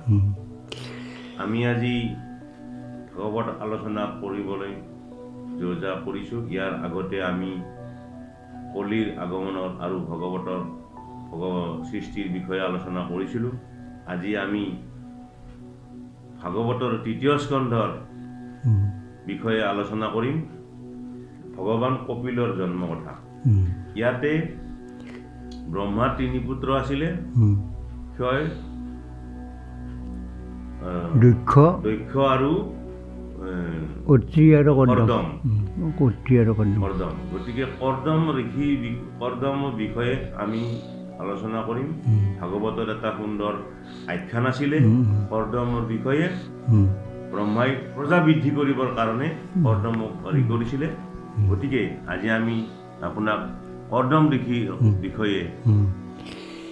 আমি আজি ভাগৱত আলোচনা কৰিবলৈ যো-জা কৰিছোঁ। ইয়াৰ আগতে আমি কলিৰ আগমনৰ আৰু ভগৱতৰ সৃষ্টিৰ বিষয়ে আলোচনা কৰিছিলোঁ। আজি আমি ভাগৱতৰ তৃতীয় স্কন্ধৰ বিষয়ে আলোচনা কৰিম, ভগৱান কপিলৰ জন্ম কথা। ইয়াতে ব্ৰহ্মাৰ তিনি পুত্ৰ আছিলে, ক্ষয়, দক্ষ, দক্ষ আৰু অত্ৰি আৰু কৰ্দম। কৰ্দম। অত্ৰি আৰু কৰ্দম। কৰ্দম। গতিকে কৰ্দম ঋষি, কৰ্দমৰ বিষয়ে আমি আলোচনা কৰিম। ভাগৱতৰ এটা সুন্দৰ আখ্যান আছিলে কৰ্দমৰ বিষয়ে। ব্ৰহ্মাই প্ৰজা বৃদ্ধি কৰিবৰ কাৰণে কৰ্দমক হেৰি কৰিছিলে। গতিকে আজি আমি আপোনাক কৰ্দম ঋষিৰ বিষয়ে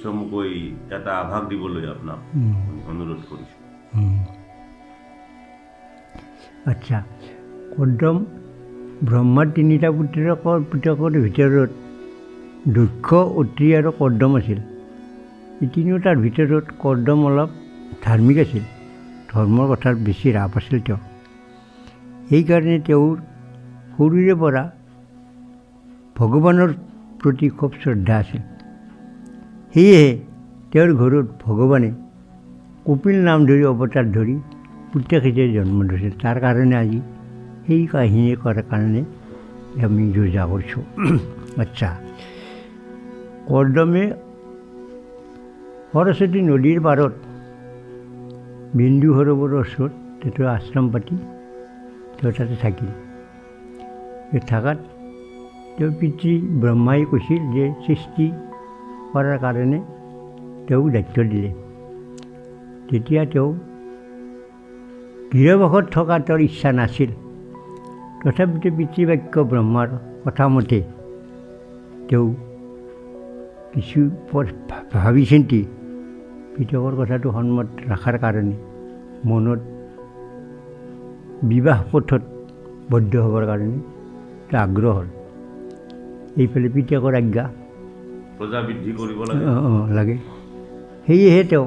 চমুকৈ এটা আভাস দিবলৈ আপোনাক অনুৰোধ কৰিছোঁ। আচ্ছা, কৰ্দম ব্ৰহ্মাৰ তিনিটা পুত্ৰকৰ ভিতৰত দক্ষ, অত্ৰি আৰু কৰ্দম আছিল। এই তিনিওটাৰ ভিতৰত কৰ্দম অলপ ধাৰ্মিক আছিল, ধৰ্মৰ কথাত বেছি ৰাপ আছিল তেওঁ। সেইকাৰণে তেওঁৰ সৰুৰে পৰা ভগৱানৰ প্ৰতি খুব শ্ৰদ্ধা আছিল। সেয়েহে তেওঁৰ ঘৰত ভগৱানে কপিল নাম ধৰি অৱতাৰ ধৰি পুতেক হিচাপে জন্ম ধৰিছিল। তাৰ কাৰণে আজি সেই কাহিনী কৰাৰ কাৰণে আমি যো-জা কৰিছোঁ। আচ্ছা, কৰ্দমে সৰস্বতী নদীৰ পাৰত বিন্দু সৰোবৰৰ ওচৰত তেওঁ আশ্ৰম পাতি তেওঁ তাতে থাকিল। এই থাকাত তেওঁৰ পিতৃ ব্ৰহ্মাই কৈছিল যে সৃষ্টি কৰাৰ কাৰণে তেওঁক দায়িত্ব দিলে। তেতিয়া তেওঁ গৃহবাসত থকা তেওঁৰ ইচ্ছা নাছিল। তথাপিতো পিতৃবাক্য ব্ৰহ্মাৰ কথামতে তেওঁ কিছু পথ ভাবি চিন্তি পিতকৰ কথাটো সন্মত ৰখাৰ কাৰণে মনত বিবাহ পথত বদ্ধ হ'বৰ কাৰণে তেওঁ আগ্ৰহ হ'ল। এইফালে পিতেকৰ আজ্ঞা, প্ৰজা বৃদ্ধি কৰিব লাগে। লাগে। সেয়েহে তেওঁ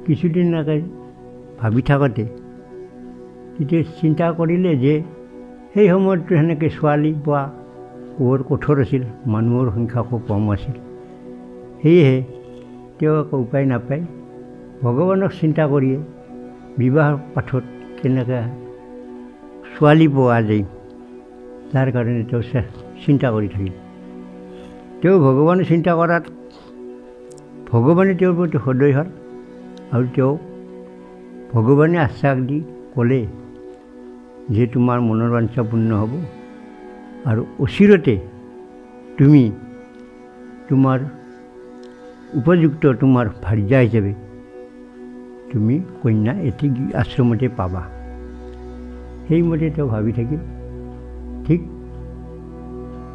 কিছুদিন আগে ভাবি থাকোঁতে তেতিয়া চিন্তা কৰিলে যে সেই সময়ততো সেনেকৈ ছোৱালী পোৱা বৰ কঠোৰ আছিল, মানুহৰ সংখ্যা খুব কম আছিল। সেয়েহে তেওঁ একো উপায় নাপায় ভগৱানক চিন্তা কৰিয়ে বিবাহ পাঠত কেনেকৈ ছোৱালী পোৱা যায় তাৰ কাৰণে তেওঁ চিন্তা কৰি থাকিল। তেওঁ ভগৱানে চিন্তা কৰাত ভগৱানে তেওঁৰ প্ৰতি সদয় হ'ল আৰু তেওঁ ভগৱানে আশ্বাস দি ক'লে যে তোমাৰ মনৰ বাঞ্ছা পূৰ্ণ হ'ব আৰু অচিৰতে তুমি তোমাৰ উপযুক্ত তোমাৰ ভাৰ্যা হিচাপে তুমি কন্যা এটি আশ্ৰমতে পাবা। সেইমতে তেওঁ ভাবি থাকিল। ঠিক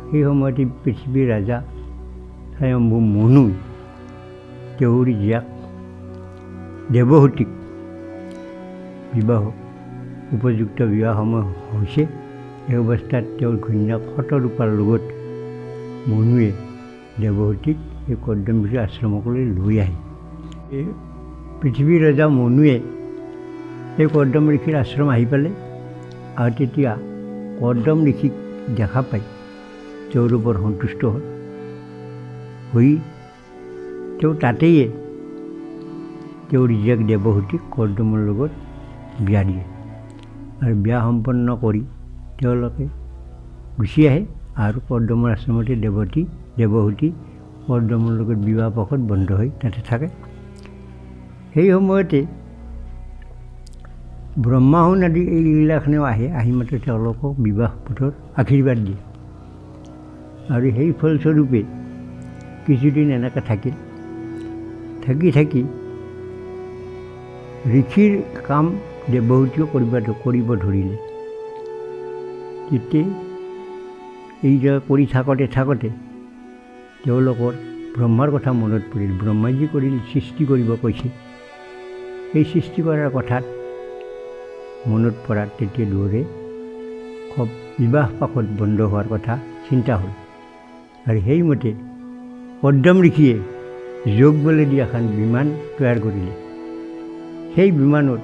সেই সময়তে পৃথিৱীৰ ৰাজা স্বয়ম্ভু মনুই তেওঁৰ জীয়াক দেৱহূতিক বিবাহ উপযুক্ত বিবাহ সময় হৈছে। এই অৱস্থাত তেওঁৰ ঘৈণীয়েক শতৰূপাৰ লগত মনুৱে দেৱহূতিক এই কৰ্দম ঋষিৰ আশ্ৰমলৈ লৈ আহে। এই পৃথিৱীৰ ৰজা মনুৱে এই কৰ্দম ঋষিৰ আশ্ৰম আহি পালে আৰু তেতিয়া কৰ্দম ঋষিক দেখা পাই তেওঁৰ ওপৰত সন্তুষ্ট হ'ল। হৈ তেওঁ তাতেয়ে তেওঁৰ জীয়েক দেৱহূতিক কৰ্দমৰ লগত বিয়া দিয়ে আৰু বিয়া সম্পন্ন কৰি তেওঁলোকে গুচি আহে আৰু কৰ্দমৰ আশ্ৰমতে দেৱহূতি কৰ্দমৰ লগত বিবাহ পাশত বন্ধ হৈ তাতে থাকে। সেই সময়তে ব্ৰহ্মাহুন আদি এইগিলাখনেও আহে, আহি মাত্ৰ তেওঁলোকক বিবাহ পথত আশীৰ্বাদ দিয়ে আৰু সেই ফলস্বৰূপে কিছুদিন এনেকৈ থাকিল। থাকি থাকি ঋষিৰ কাম দেৱহূতিও কৰিব ধৰিলে। তেতিয়া এই যে কৰি থাকোঁতে থাকোঁতে তেওঁলোকৰ ব্ৰহ্মাৰ কথা মনত পৰিল। ব্ৰহ্মাই যি কৰিল সৃষ্টি কৰিব কৈছে, এই সৃষ্টি কৰাৰ কথাত মনত পৰাত তেতিয়া দুয়োৰে খুব বিবাহ পাশত বন্ধ হোৱাৰ কথা চিন্তা হ'ল। আৰু সেইমতে কৰ্দম ঋষিয়ে যোগ বলে দি এখন বিমান তৈয়াৰ কৰিলে। সেই বিমানত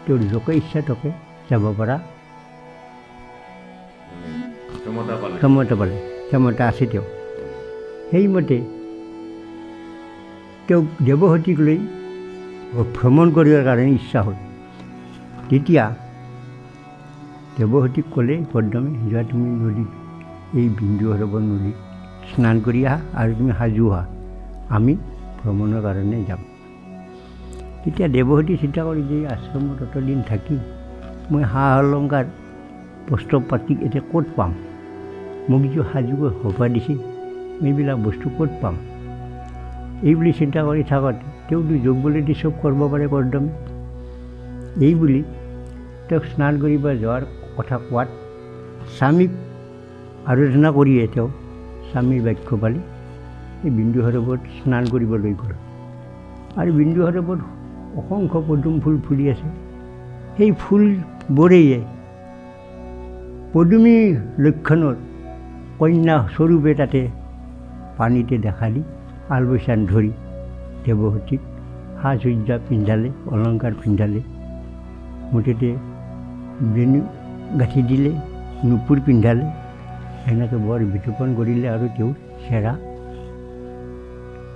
তেওঁৰ য'কে ইচ্ছা তকে যাব পৰা ক্ষমতা পালে, ক্ষমতা আছে তেওঁ। সেইমতে তেওঁক দেৱহতীক লৈ ভ্ৰমণ কৰিবৰ কাৰণে ইচ্ছা হ'ল। তেতিয়া দেৱহতীক ক'লে কৰ্দমে, যোৱা তুমি নদীত, এই বিন্দু সৰোবৰ নদীত স্নান কৰি আহা আৰু তুমি সাজু হোৱা, আমি ভ্ৰমণৰ কাৰণে যাম। তেতিয়া দেৱহতী চিন্তা কৰি যে আশ্ৰমত অতদিন থাকি মই সা অলংকাৰ বস্ত্ৰ পাতি এতিয়া ক'ত পাম, মোক যিটো সাজুকৈ সভা দিছে এইবিলাক বস্তু ক'ত পাম, এই বুলি চিন্তা কৰি থাকোঁতে তেওঁতো যোগ বলেদি চব কৰিব পাৰে কৰ্দমে। এই বুলি তেওঁক স্নান কৰিব যোৱাৰ কথা কোৱাত স্বামীক আৰাধনা কৰিয়ে তেওঁ স্বামীৰ বাক্য পালি এই বিন্দু সৰোবৰত স্নান কৰিবলৈ গ'ল। আৰু বিন্দু সৰোবৰত অসংখ্য পদুম ফুল ফুলি আছে। সেই ফুলবোৰেই পদুমী লক্ষণৰ কন্যা স্বৰূপে তাতে পানীতে দেখা দি আলবৈচান ধৰি দেৱহতীক সাজ সজ্জা পিন্ধালে, অলংকাৰ পিন্ধালে, মুঠতে বেণু গাঁঠি দিলে, নুপুৰ পিন্ধালে, এনেকৈ বৰ বিতোপন কৰিলে আৰু তেওঁৰ চেহেৰা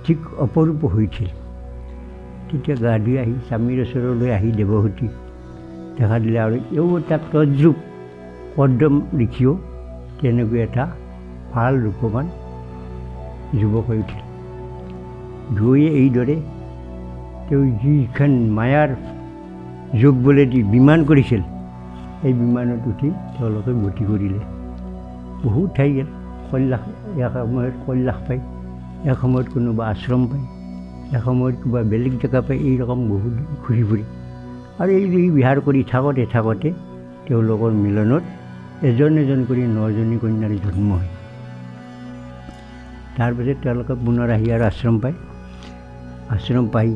ঠিক অপৰূপ হৈ উঠিল। তেতিয়া গা ধুই আহি স্বামীৰ ওচৰলৈ আহি দেৱহতী দেখা দিলে আৰু এও এটা তদ্ৰূপ কৰ্দম ঋষিও তেনেকৈ এটা ভাল ৰূপৱান যুৱক হৈ উঠিল। দুয়োৱে এইদৰে তেওঁ যিখন মায়াৰ যোগ বলেদি বিমান কৰিছিল, এই বিমানত উঠি তেওঁলোকে গতি কৰিলে। বহুত ঠাই গ'ল, কৈলাশ, এক সময়ত কৈলাশ পায়, এক সময়ত কোনোবা আশ্ৰম পায়, এসময়ত কিবা বেলেগ জেগা পায়, এইৰকম বহুত ঘূৰি ফুৰি আৰু এই বিহাৰ কৰি থাকোঁতে থাকোঁতে তেওঁলোকৰ মিলনত এজন এজন কৰি নজনী কন্যাৰ জন্ম হয়। তাৰপিছত তেওঁলোকে পুনৰ আহি আৰু আশ্ৰম পায়। আশ্ৰম পাই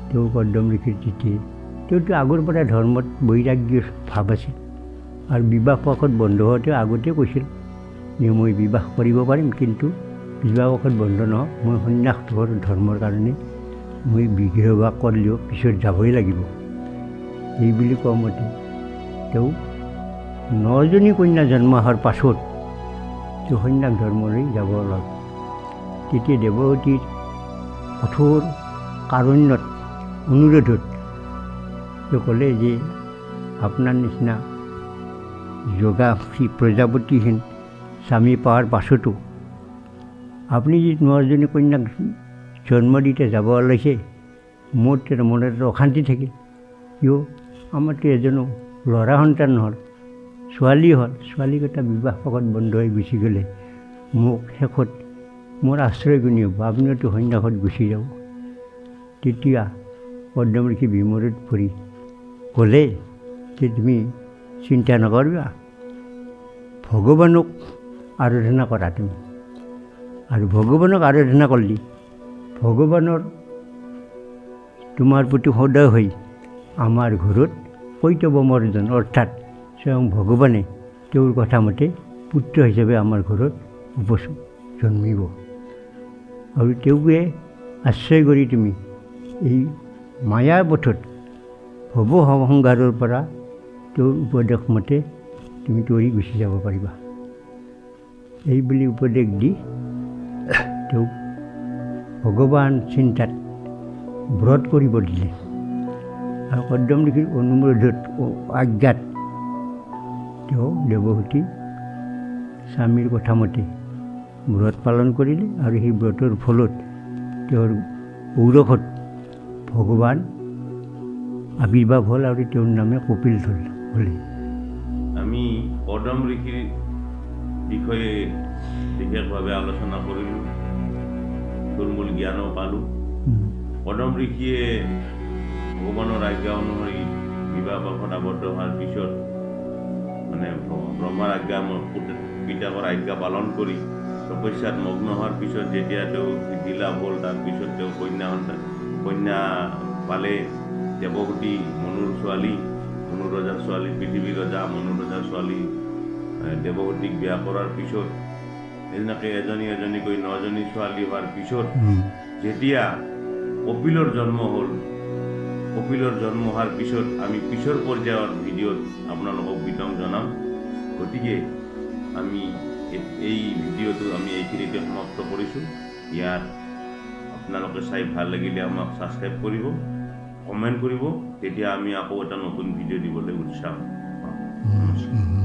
তেওঁ কৰ্দম ঋষিৰ তিথি, তেওঁতো আগৰ পৰাই ধৰ্মত বৈৰাগ্যৰ ভাৱ আছিল আৰু বিবাহ পাশত বন্ধ হোৱাতে আগতে কৈছিল যে মই বিবাহ কৰিব পাৰিম, কিন্তু বিবাহ পাশত বন্ধ নহওক, মই সন্ন্যাস ধৰ্মৰ কাৰণে মই বিবাহ কৰিলেও পিছত যাবই লাগিব। এই বুলি কোৱা মতে তেওঁ নজনী কন্যা জন্ম হোৱাৰ পাছত তেওঁ সন্ন্যাস ধৰ্মলৈ যাব লয়। তেতিয়া দেৱহতীৰ কঠোৰ কাৰুণ্যত অনুৰোধত তেওঁ ক'লে যে আপোনাৰ নিচিনা যোগা প্ৰজাপতিহীন স্বামী পোৱাৰ পাছতো আপুনি যি নজনী কন্যাক জন্ম দিতে যাব ওলাইছে, মোৰ তেতিয়া মনত অশান্তি থাকিল। কিয় আমাৰতো এজনো ল'ৰা সন্তান নহ'ল, ছোৱালী হ'ল, ছোৱালীকেইটা বিবাহ পাশত বন্ধ হৈ গুচি গ'লে মোক শেষত মোৰ আশ্ৰয় কোনে হ'ব, আপুনিওতো সন্ন্যাসত গুচি যাব। তেতিয়া কৰ্দম ঋষি বিমূৰত পৰি ক'লে যে তুমি চিন্তা নকৰিবা, ভগৱানক আৰাধনা কৰা তুমি, আৰু ভগৱানক আৰাধনা কৰিলি ভগৱানৰ তোমাৰ প্ৰতি সদয় হৈ আমাৰ ঘৰত কৈতৱ মৰ্জন, অৰ্থাৎ স্বয়ং ভগৱানে তেওঁৰ কথামতে পুত্ৰ হিচাপে আমাৰ ঘৰত জন্মিব আৰু তেওঁকে আশ্ৰয় কৰি তুমি এই মায়াৰ পথত ভৱ সংসাৰৰ পৰা তেওঁৰ উপদেশ মতে তুমি তৰি গুচি যাব পাৰিবা। এই বুলি উপদেশ দি তেওঁক ভগৱান চিন্তাত ব্ৰত কৰিব দিলে আৰু কৰ্দম ঋষিৰ অনুৰোধত আজ্ঞাত তেওঁ দেৱহতী স্বামীৰ কথামতে ব্ৰত পালন কৰিলে আৰু সেই ব্ৰতৰ ফলত তেওঁৰ ঔৰসত ভগৱান আৱিৰ্ভাৱ হ'ল আৰু তেওঁৰ নামে কপিল হ'লে। আমি কৰ্দম ঋষিৰ বিষয়ে বিশেষভাৱে আলোচনা কৰিলোঁ, থুলমূল জ্ঞানো পালোঁ। কৰ্দম ঋষিয়ে ভগৱানৰ আজ্ঞা অনুসৰি বিবাহ পাশত আবদ্ধ হোৱাৰ পিছত, মানে ব্ৰহ্মাৰ আজ্ঞা, পিতাকৰ আজ্ঞা পালন কৰি তপস্যাত মগ্ন হোৱাৰ পিছত যেতিয়া তেওঁ সিদ্ধি লাভ হ'ল, তাৰপিছত তেওঁ কন্যা পালে, দেৱহতী মনুৰ ছোৱালী, মনু ৰজাৰ ছোৱালী, পৃথিৱীৰ ৰজা মনু ৰজাৰ ছোৱালী দেৱহতীক বিয়া কৰাৰ পিছত এনেকৈ এজনী এজনীকৈ নজনী ছোৱালী হোৱাৰ পিছত যেতিয়া কপিলৰ জন্ম হ'ল, কপিলৰ জন্ম হোৱাৰ পিছত আমি পিছৰ পৰ্যায়ৰ ভিডিঅ'ত আপোনালোকক বিতং জনাম। গতিকে আমি এই ভিডিঅ'টো আমি এইখিনিতে সমাপ্ত কৰিছোঁ। ইয়াত আপোনালোকে চাই ভাল লাগিলে আমাক ছাবস্ক্ৰাইব কৰিব, কমেণ্ট কৰিব, তেতিয়া আমি আকৌ এটা নতুন ভিডিঅ' দিবলৈ উৎসাহ পাম। নমস্কাৰ।